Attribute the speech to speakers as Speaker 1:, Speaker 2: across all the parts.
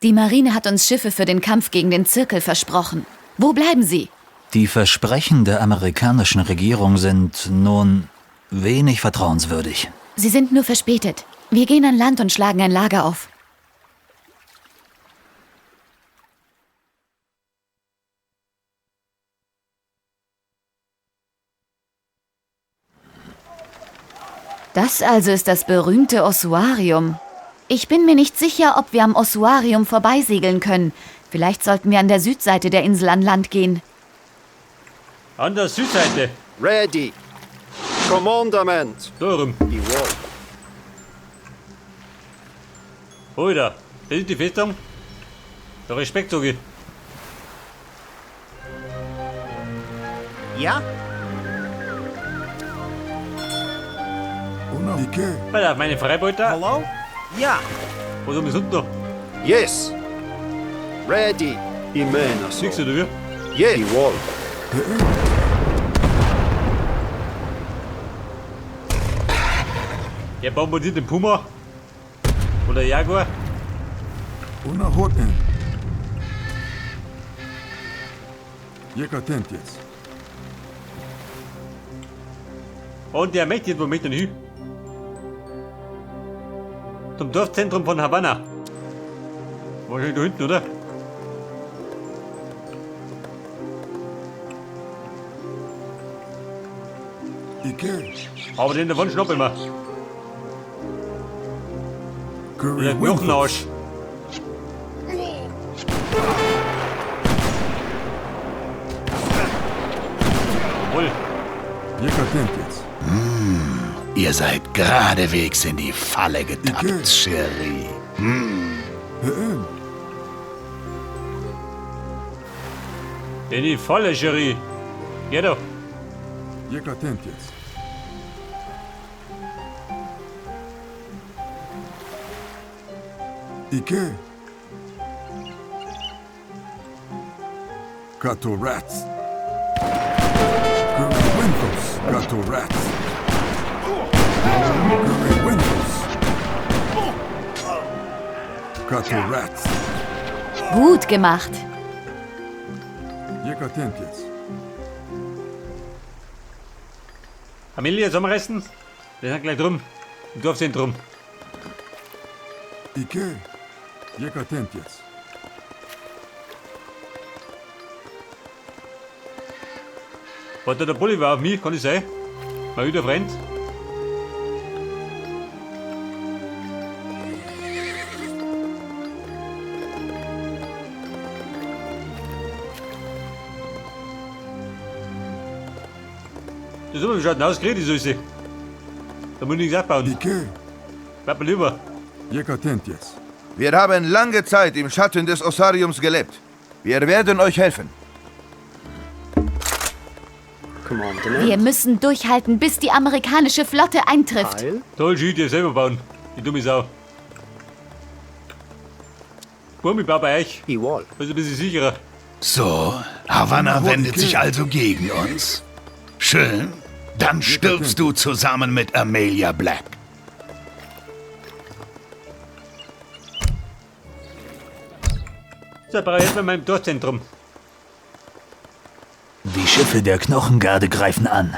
Speaker 1: Die Marine hat uns Schiffe für den Kampf gegen den Zirkel versprochen. Wo bleiben sie?
Speaker 2: Die Versprechen der amerikanischen Regierung sind nun wenig vertrauenswürdig.
Speaker 1: Sie sind nur verspätet. Wir gehen an Land und schlagen ein Lager auf. Das also ist das berühmte Ossuarium. Ich bin mir nicht sicher, ob wir am Ossuarium vorbeisegeln können. Vielleicht sollten wir an der Südseite der Insel an Land gehen.
Speaker 3: An der Südseite.
Speaker 4: Ready. Commandement.
Speaker 3: Da rum.
Speaker 4: Igual.
Speaker 3: Alter, das ist die Festung. Der Respekt, sag ich.
Speaker 5: Ja?
Speaker 3: Alter, meine Freibeuter.
Speaker 5: Hallo? Ja.
Speaker 3: Was haben wir sonst noch?
Speaker 4: Yes. Ready. Imena
Speaker 3: Nix, oder wie?
Speaker 4: Yes. Igual.
Speaker 3: Er bombardiert den Puma. Oder Jaguar. Und der möchte, wo möchte denn hin? Zum Dorfzentrum von Havanna. Wahrscheinlich da hinten, oder? Aber den davon schnapp ich mir. Der Knochenarsch. Jawohl.
Speaker 6: Ihr seid geradewegs in die Falle getappt, Cherie.
Speaker 3: In die Falle, Cherie. Geh doch.
Speaker 7: Rats. Curry Gato Rats. Curry Gato Rats.
Speaker 1: Gut gemacht.
Speaker 3: Familie zusammenreißen. Wir sind gleich drum. Im Dorfzentrum. Warte, der Bolivar auf mich, kann ich sein? Mein guter Freund. Das ist aber schaut aus, die Süße. Da muss ich nichts abbauen. Bleib mal lieber.
Speaker 8: Wir haben lange Zeit im Schatten des Ossariums gelebt. Wir werden euch helfen.
Speaker 1: Wir müssen durchhalten, bis die amerikanische Flotte eintrifft.
Speaker 3: Toll, Ski, dir selber bauen. Die dumme Sau. Bum, ich baue bei euch.
Speaker 4: Igual.
Speaker 3: Das ist ein bisschen sicherer.
Speaker 6: So, Havanna wendet sich also gegen uns. Schön. Dann stirbst du zusammen mit Amelia Black.
Speaker 3: So, brauche ich jetzt mal meinem Dorfzentrum.
Speaker 2: Die Schiffe der Knochengarde greifen an.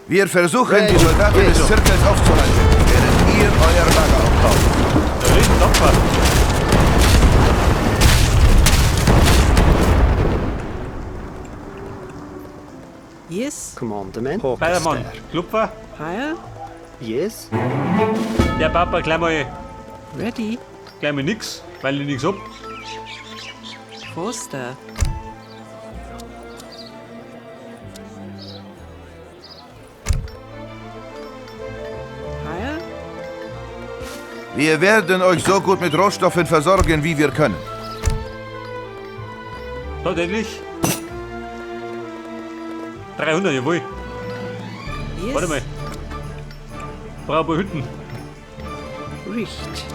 Speaker 8: Wir versuchen, die Soldaten des Zirkels aufzuhalten, während ihr euer Lager aufbaut.
Speaker 3: Der Riesendampfer.
Speaker 9: Yes.
Speaker 4: Commandement.
Speaker 3: Bayermann, Klupfer.
Speaker 9: Heil.
Speaker 4: Yes.
Speaker 3: Der Papa gleich mal,
Speaker 9: Ready.
Speaker 3: gleich mal nix, weil ich nix hab.
Speaker 9: Forster. Heil.
Speaker 8: Wir werden euch so gut mit Rohstoffen versorgen, wie wir können.
Speaker 3: Tatsächlich. 300, jawohl.
Speaker 9: Yes.
Speaker 3: Warte mal. Brauche ein paar Hütten.
Speaker 9: Richt.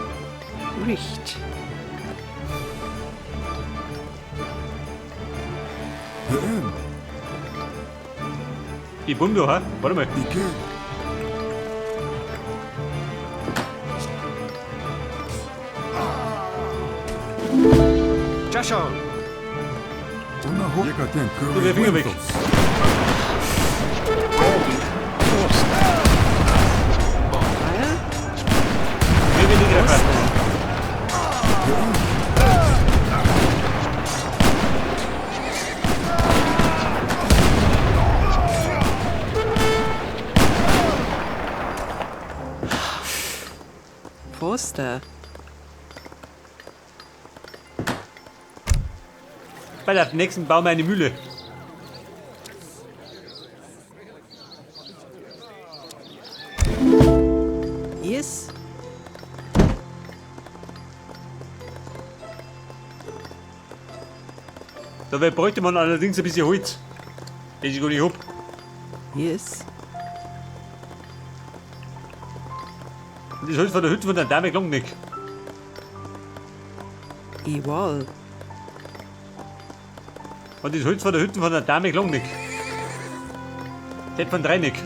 Speaker 9: Richt.
Speaker 3: Ich bumm da, ha? Warte mal.
Speaker 4: Yashon.
Speaker 3: Du, der Finger weg.
Speaker 4: Ready. Forster.
Speaker 9: Heil.
Speaker 3: Wir werden die Greifer.
Speaker 9: Forster.
Speaker 3: Bei der nächsten bauen wir eine Mühle.
Speaker 9: Yes.
Speaker 3: Dabei bräuchte man allerdings ein bisschen Holz. Das ich gar nicht hab.
Speaker 9: Yes.
Speaker 3: Und das Holz von der Hütte von der Dame klang nicht.
Speaker 9: Ewol.
Speaker 3: Und das Holz von der Hütte von der Dame klang nicht. Das von drei nicht.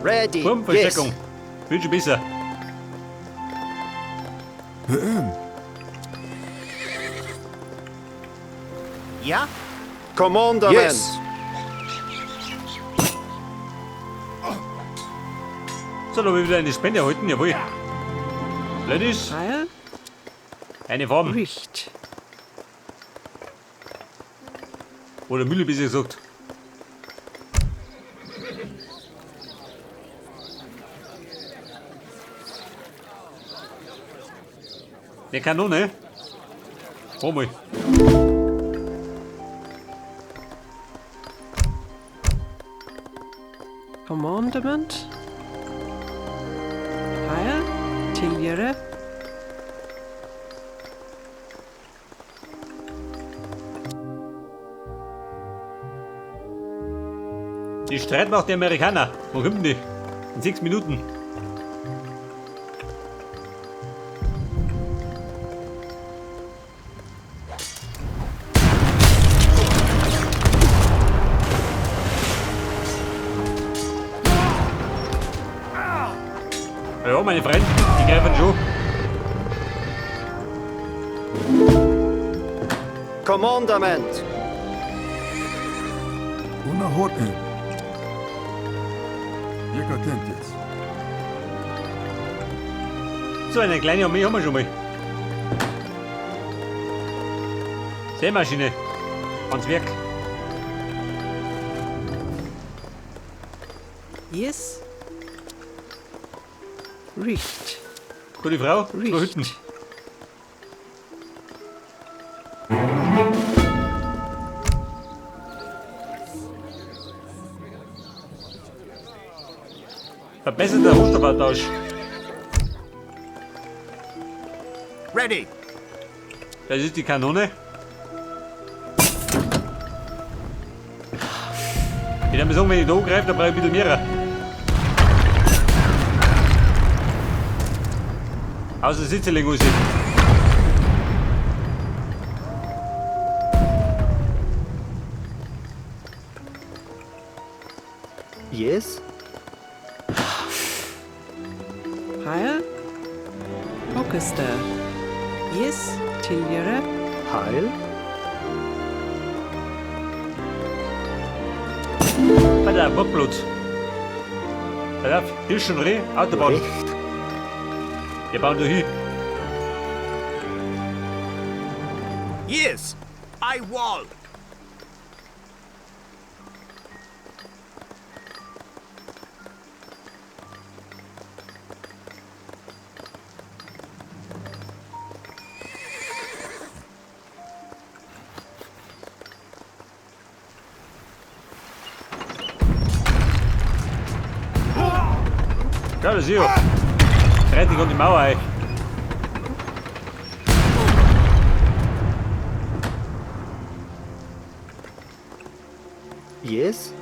Speaker 4: Ready. Yes.
Speaker 3: Wurmversteckung. Wird schon besser.
Speaker 4: Ja? Commandament. Yes.
Speaker 3: So, dann habe ich wieder eine Spende erhalten, jawohl. Ladies,
Speaker 9: Heil.
Speaker 3: eine Farm.
Speaker 9: Richt.
Speaker 3: Oder Mühle, besser gesagt. Eine Kanone. Hol mal.
Speaker 9: Commandement. Heil. Tiljere.
Speaker 3: Die Streitmacht der Amerikaner. Wo kommt denn die? In 6 Minuten. Ja, meine Freunde, die greifen schon.
Speaker 4: Commandament.
Speaker 3: So, eine kleine Armee haben wir schon mal. Sämaschine. Ans Werk.
Speaker 9: Yes. Richt.
Speaker 3: Gute Frau, zwei
Speaker 9: Richt.
Speaker 3: Hütten. Verbesserter Rohstoffaustausch.
Speaker 4: Ready.
Speaker 3: Das ist die Kanone. Ich würde sagen, wenn ich da angreife, dann brauche ich ein bisschen mehr. Außer Sitze raus.
Speaker 4: Yes.
Speaker 9: Heil. Augusta. Yes. Tiljere.
Speaker 4: Heil.
Speaker 3: Alter, Bockblut. Pass auf, Hirsch und Reh, Autobahn.
Speaker 4: Recht.
Speaker 3: Wir bauen da hin.
Speaker 5: Yes, I wall.
Speaker 3: Ja, das ist ja. Dreit dich an die Mauer ein.
Speaker 4: Yes.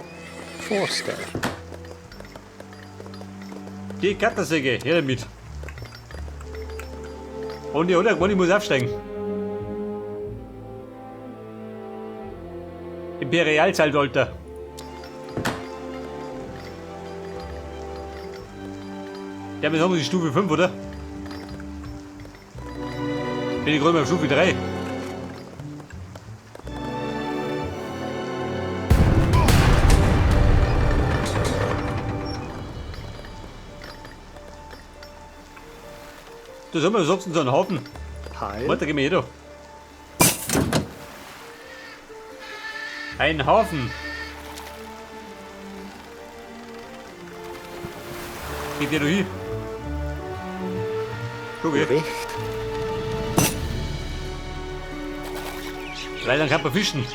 Speaker 4: Forster.
Speaker 3: Die Kattersäge, her damit. Und die oder? Ich muss aufsteigen. Imperialzeitalter. Ja, wir haben die Stufe 5, oder? Bin ich gerade mal auf Stufe 3. Da sind wir, sagst du, so einen Hafen.
Speaker 4: Heil.
Speaker 3: Warte, gehen wir hier da. Ein Hafen. Geht der da hin? Guck hier.
Speaker 4: Recht.
Speaker 3: Weil dann kann man fischen.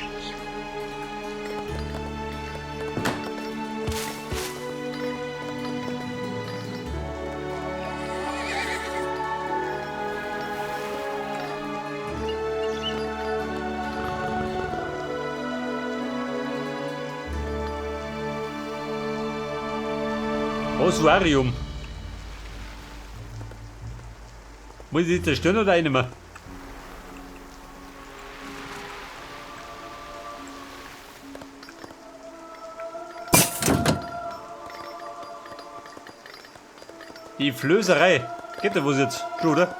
Speaker 3: Ossuarium. Muss ich die zerstören oder eine mehr? Die Flößerei. Geht da was jetzt? Schon, oder?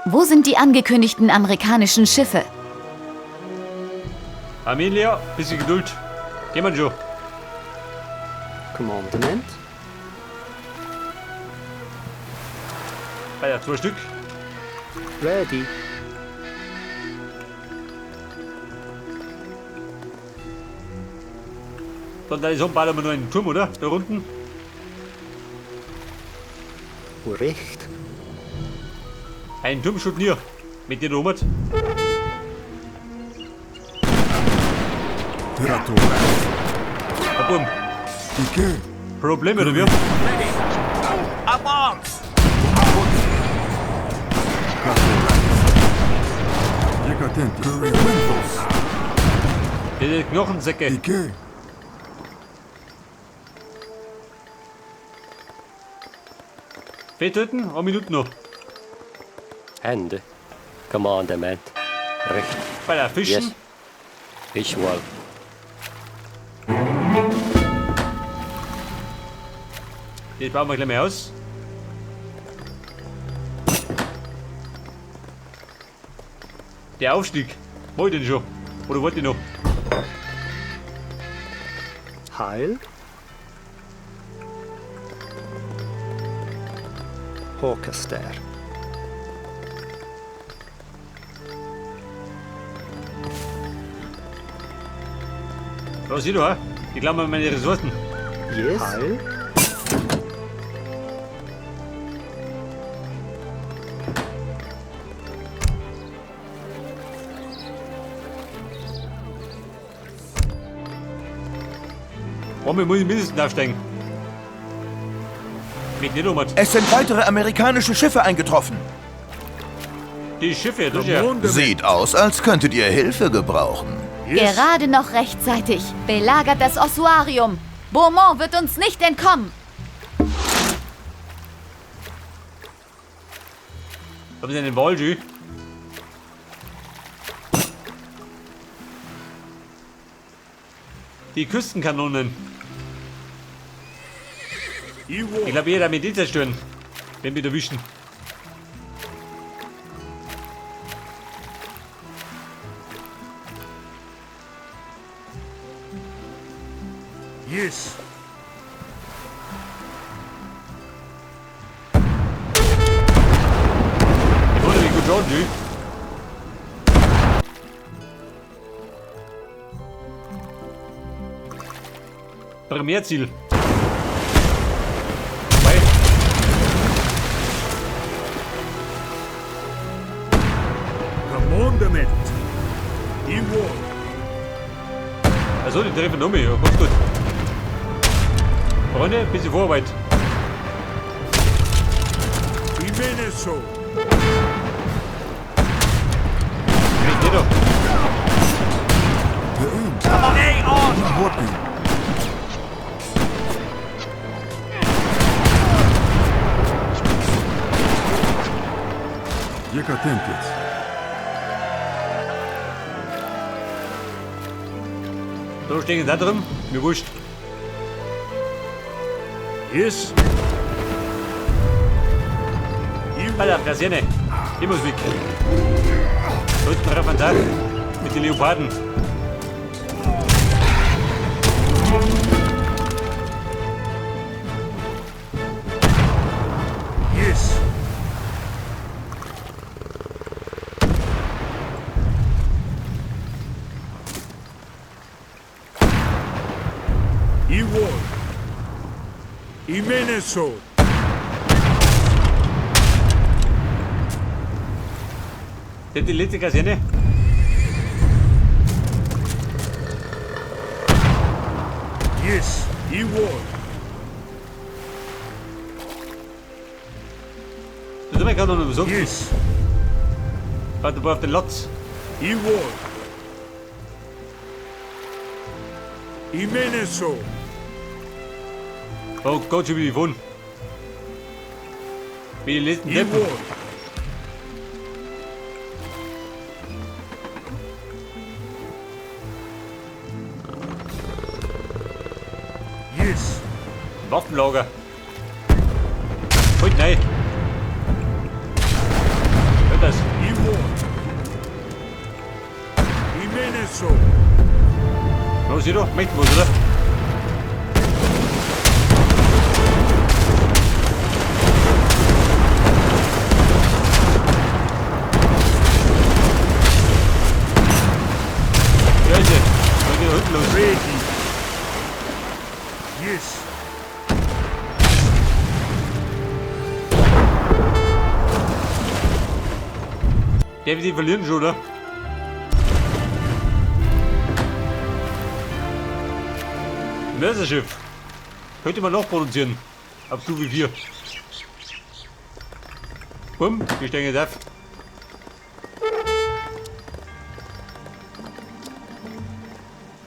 Speaker 1: Wo sind die angekündigten amerikanischen Schiffe?
Speaker 3: Amelia, bisschen Geduld. Gehen wir schon.
Speaker 4: Commandement.
Speaker 3: Ah ja, 2 Stück.
Speaker 4: Ready.
Speaker 3: Dann da ist auch bald noch einen Turm, oder? Da unten.
Speaker 4: Recht.
Speaker 3: Ein Turm steht hier. Mit dir da oben. Boom. Probleme, oder wie?
Speaker 5: Ready. Avance.
Speaker 3: Die Knochensäcke. Fee töten? 1 Minute noch.
Speaker 10: Hände. Commandement. Recht.
Speaker 3: Bei der Fischen.
Speaker 10: Yes. Ich will.
Speaker 3: Das bauen wir gleich mal aus. Der Aufstieg. Wo ich denn schon? Oder wollt ihr noch?
Speaker 4: Heil. Orchester.
Speaker 3: Was siehst du, ha? Ich glaube meine Ressourcen.
Speaker 4: Yes. Heil.
Speaker 3: Warum muss ich mindestens aufsteigen? Mit nicht um.
Speaker 8: Es sind weitere amerikanische Schiffe eingetroffen.
Speaker 3: Die Schiffe, das ist ja.
Speaker 8: Sieht aus, als könntet ihr Hilfe gebrauchen.
Speaker 1: Gerade noch rechtzeitig. Belagert das Ossuarium. Beaumont wird uns nicht entkommen.
Speaker 3: Haben Sie einen Wal, Die Küstenkanonen. Ich glaube, jeder mit die zerstören, wenn wir erwischen.
Speaker 7: Yes.
Speaker 3: Ich wollte mich gut schauen, du. Primärziel.
Speaker 7: Commandement.
Speaker 3: Also, die treffen noch mehr, ja, ganz gut. Freunde, ein bisschen Vorarbeit.
Speaker 7: Jimenez.
Speaker 3: Geht doch. Da stehen da drin, mir wurscht.
Speaker 7: Yes.
Speaker 3: Alter, Kaserne. Ich muss weg. Sollten wir auf den Tag mit den Leoparden.
Speaker 7: Yes. I ward. Imeneso.
Speaker 3: Das ist die letzte Kaserne.
Speaker 7: Yes. I ward.
Speaker 3: Das haben wir gerade noch besorgt.
Speaker 7: Yes.
Speaker 3: Warte mal auf den Lotz.
Speaker 7: I ward. Imeneso.
Speaker 3: Oh Gott, schon wieder die. Wie die letzten
Speaker 7: I
Speaker 3: Deppen.
Speaker 7: ward. Yes.
Speaker 3: Waffenlager. Halt nein. Hört das?
Speaker 7: I ward. Imeneso.
Speaker 3: Was ist da? Möchten wir, oder? Scheiße. Was geht da hinten los?
Speaker 7: Ready. Yes.
Speaker 3: Der wird die verlieren schon, oder? Mörserschiff. Könnte man noch produzieren. Auf Stufe 4. Bumm, wir steigen jetzt auf.